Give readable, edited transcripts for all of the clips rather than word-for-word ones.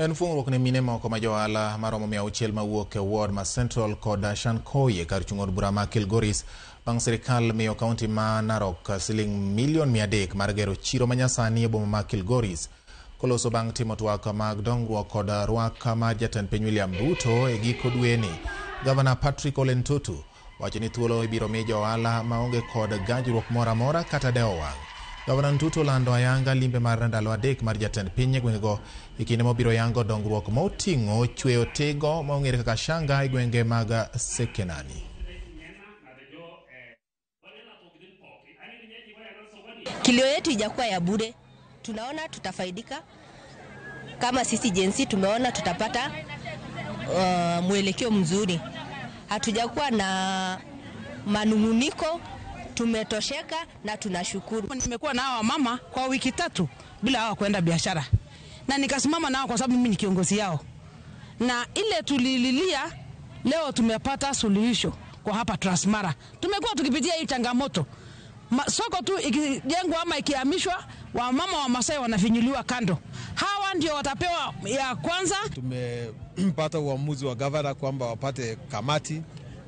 En fuong'ruok ne mine moko ma johala maromo 600 mawuok e ward ma Central kod Shankoye kar chung' od bura ma Kilgoris bang' sirikal miyo kaunti ma Narok siling milion 300 mar gero chiro manyasani e boma ma Kilgoris. Koloso bang' timo twak mag dongruok kod rwak mar jatend piny William Ruto e giko dweni, Gavana Patrick Ole Ntutu wacho ni thuolo ibiro mi johala maonge kod gajruok moro amora kata dewo wang'. Gavana Ntutu olando ayanga limbe mar ndalo 3 mar jatend piny e gwengego e kinde mobiro yango dongruok moting'o chweyo tigo ma ong'ere kaka shanga e gwenge mag Sekenani. Kilio yetu ijakuwa ya bure, tunaona tutafaidika kama sisi jensi, tumeona tutapata mwelekeo mzuri. Hatujakuwa na manunguniko, tumetosheka na tunashukuru. Nimekuwa na hawa mama kwa wiki 3 bila hawa kwenda biashara, na nikasimama nao kwa sababu mimi ni kiongozi yao, na ile tulililia leo tumepata suluhisho kwa hapa Transmara. Tumekuwa tukipitia hii changamoto. Soko tu ikijengwa ama ikihamishwa, wamama wa Masai wanafinyuliwa kando. Hawa ndio watapewa ya kwanza. Tumepata uamuzi wa gavana kwamba wapate kamati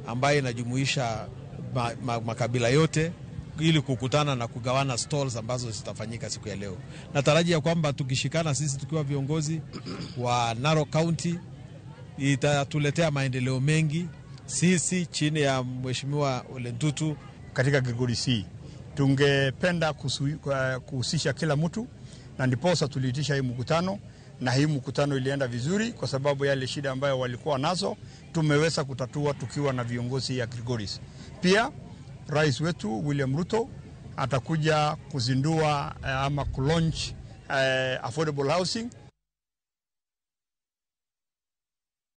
ambayo inajumuisha makabila yote ili kukutana na kugawana stalls ambazo zitafanyika siku ya leo. Natarajia kwamba tukishikana sisi tukiwa viongozi wa Narok County itatuletea maendeleo mengi. Sisi chini ya Mheshimiwa Ole Ntutu katika Kilgoris hii tungependa kuhusisha kila mtu, na ndiposa tuliitisha hii mkutano, na hii mkutano ilienda vizuri kwa sababu yale shida ambayo walikuwa nazo tumeweza kutatua tukiwa na viongozi ya Kilgoris. Pia rais wetu William Ruto atakuja kuzindua ama kulaunch affordable housing.